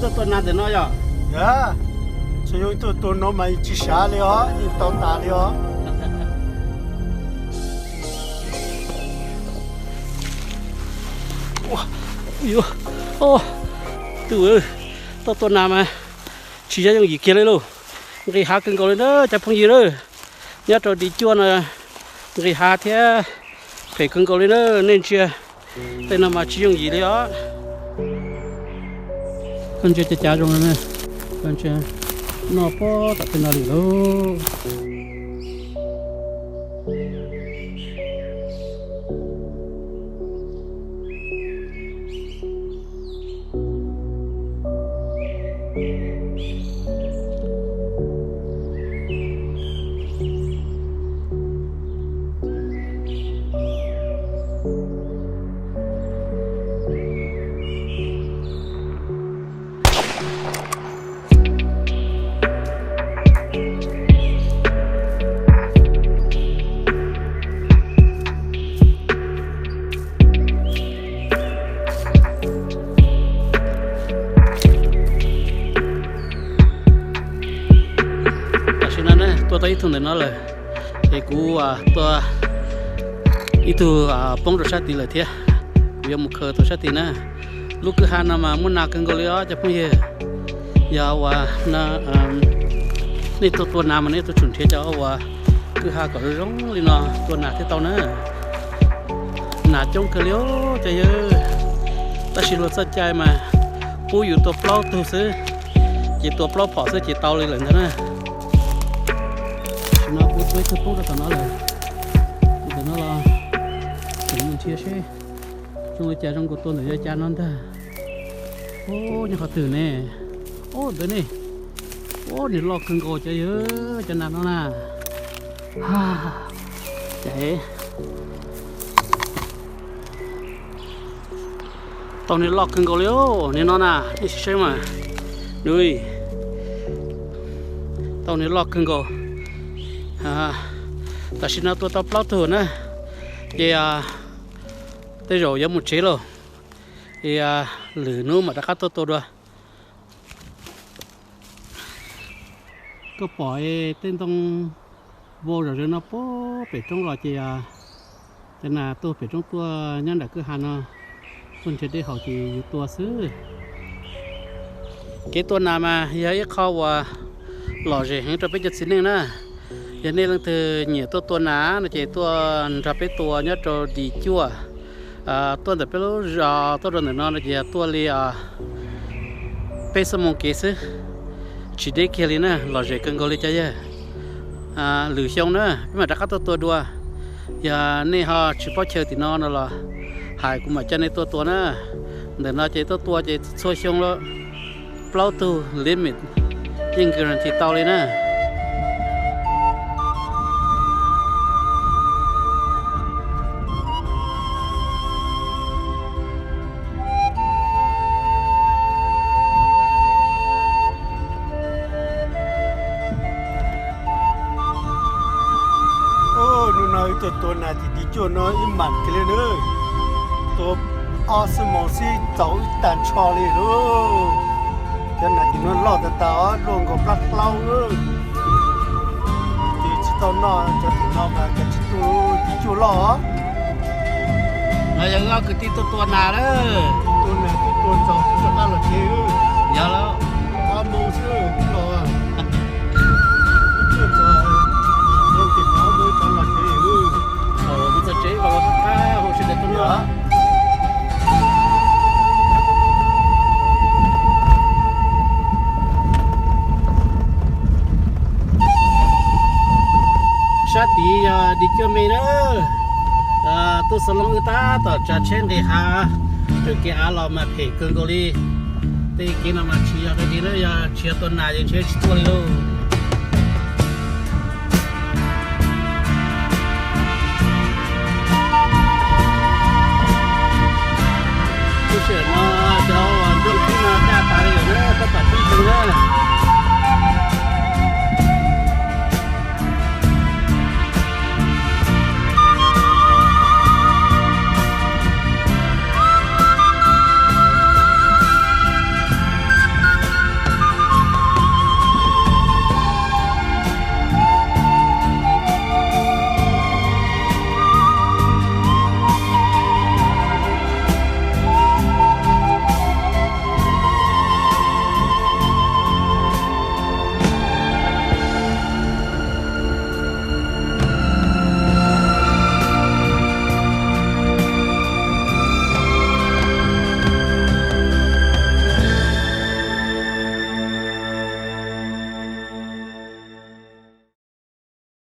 Tuaj tua nas ntawm no yog? Yog, tsis yog tuaj tua no mas tsis sav li os, yeej tau tas li os. Tus, tuaj tua nas mas tsis yooj yim kiag li lauj. Nqis hav kawg nkaus li na cov phooj ywg na. Nyob rau Dim Cuaj no nqis hav thiab phem kawg nkaus li na. Nej ntsia, tej no mas tsis yooj yim li os. Koj ntsia cav cav zoo na, koj ntsia noj pob tom tej no li lauj. Tam sim no ne tua tau ib tug ntawm no lawm, es kuv tua ib tug poob rau sab tid lawm thiab. Kuv yuav mus khaws tus sab tid na. Lub kwj ha no mas muaj nas kawg nkaus li os cov phooj ywg. Yog uas nej tuaj tua nas mas nej tuaj tsum nrhiav cov uas kwj ha kom zoo zoo li no tua nas thiaj tau na. Nas coob kawg li os cov yawg. Tab sis luag txoj cai mas pub yus tua plaub tug xwb, ces tua plaub phom xwb ces tau li lawm ntag na. Tam sim no kuv tua ib tug poob rau tom no lawm. Ntawm no los tseem mus nrhiav seb zoo li cas, zoo nkaus tua ntawm yog cas no ntag. Ub, nyob qhov twg ne? Ub, ntawd ne. Ub, nws loj kawg nkaus cov yawg, cov nas no na. Ces tau nws loj kawg nkaus li os, nws no na, nej sim saib mas. Nws tau nws loj kawg nkaus. Tam sim no tua tau plaub tug na, ces tej zaum yuav mus tsev lauj. Es lwm hnub mam rov qab tuaj tua dua. Koj pom tej ntoo vau zom zaws no puag pem roob los ces cov nas tuaj pem roob tuaj nyob nram kwj ha no, tuaj nrhiav dej haus ces yus tua xwb. Kev tua nas mas yog ib qho uas lom zem heev rau peb cov txiv neej na. Yog nej leej twg nyiam tuaj tua nas no ces tuaj nrog peb tua nyob rau Dim Cuaj. Tuaj ntawm peb lub zos tuaj rau ntawm no no ces yog tuaj li peb xuab moos kev xwb, tsis deb kiag li na, lom zem kawg nkaus li cov yawg. Lwm xyoo na peb mam rov qab tuaj tua dua. Yog nej ho tsis paub chaw tim no no los hais kuv mam coj nej tuaj tua na. Ntawm no ces tuaj tua ces txhua xyoo los plaub tug limit yeej guarantee tau li na. Hnub no wb tuaj tua nas tim Dim Cuaj no ib mam kiag li na. Tua ob xuab moos xwb txaus wb tag nrho li lauj. Cov nas tim no loj tas tas os, luaj nkaus plab hlaub. Ces tsis tau noj cov tim no mas cov tsis tuaj Dim Cuaj loj os. No yog wb ob kwv tij tuaj tua nas lawm. Tua nas twb tua txaus rov qab los tsev. Yog lawm. Ob moos xwb los. Ib tshuaj txog, ib tshuaj txog los tsev. Mus txog tsev los qab hauv sawv daws tuaj noj. Sab tid yog Dim Cuaj me na. Tuaj xov looj wb tab tom tsav tsheb nqis hav raws kev av los mas phem kawg nkaus li. Tej kev no mas tsis yog dab tsi na, yog tsis yog tua nas ces ntshe tsis tuaj li lauj.